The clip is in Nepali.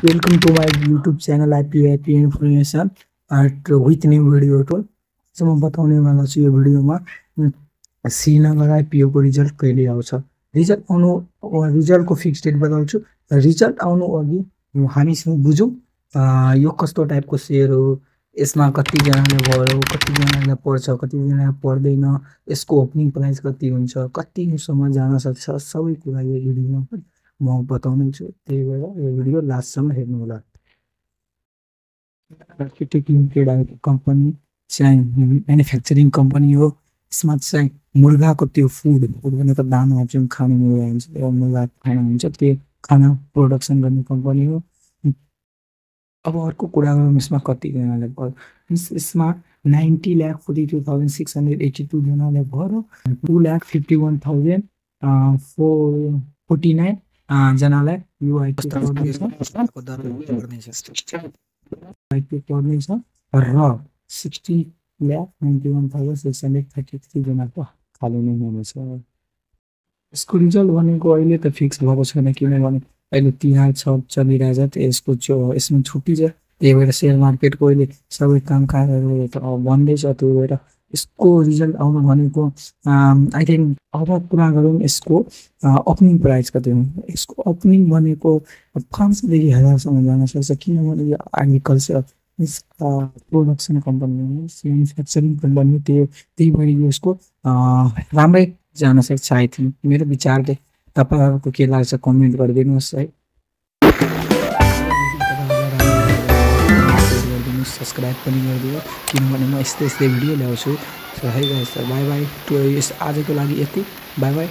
Welcome to my YouTube channel IP Information at with new video tool. So म बताउने वाला छु यो भिडियोमा श्रीनगर IPO को रिजल्ट कहिले आउँछ। रिजल्ट आउनु रिजल्टको फिक्स डेट बताउँछु। रिजल्ट आउनु अघि हामीसँग बुझौं यो कस्तो टाइपको शेयर हो, यसमा कति जनाले भयो, कति जनाले पर्छ, कति जनाले पर्दैन, यसको ओपनिङ प्राइस कति हुन्छ, कतिसम्म जान सक्छ, सबै कुरा यो भिडियोमा म बताउने छु। त्यही भएर यो भिडियो लास्टसम्म हेर्नु होला। आर्किटेक्ट लिमिटेड कंपनी चाहिँ म्यानुफ्याक्चरिङ कम्पनी हो। यसमा चाहिँ मुर्गाको त्यो फुड भनेको दाना जुन खाने मुर्गा हुन्छ, त्यो मुर्गा खाना हुन्छ, त्यो खाना प्रोडक्सन गर्ने कम्पनी हो। अब अर्को कुरा गरौँ यसमा कति जनाले भयो। यसमा 90,42,682 जनाले भयो। 2,51,449 जनालाई यो आइपीओ पर्नेछ र 60,91,633 जनाको खाली नै हुनेछ। यसको रिजल्ट भनेको अहिले त फिक्स भएको छैन, किनभने अहिले तिहार छ चलिरहेछ, त्यसको यसमा छुट्टी छ। त्यही भएर शेयर मार्केटको अहिले सबै कामकाजहरू बन्दै छ। त्यही भएर यसको रिजल्ट आउनु भनेको आई थिंक अब कुरा गरौँ यसको ओपनिङ प्राइस कति हो। यसको ओपनिङ भनेको 500देखि 1000सम्म जान सक्छ, किनभने यो एग्रिकल्चर प्रोडक्सन कम्पनी हो, म्यानुफ्याक्चरिङ कम्पनी हो। त्यही भएर यसको राम्रै जान सक्छ आई थिंक, मेरो विचारले। तपाईहरुको के लाग्छ कमेन्ट गरिदिनुहोस् है। सब्सक्राइब पनि गरिदिनु, किनभने म यस्तै भिडियो ल्याउँछु। सो है गाइस, बाइ बाइ। आजको लागि यति, बाइ बाइ।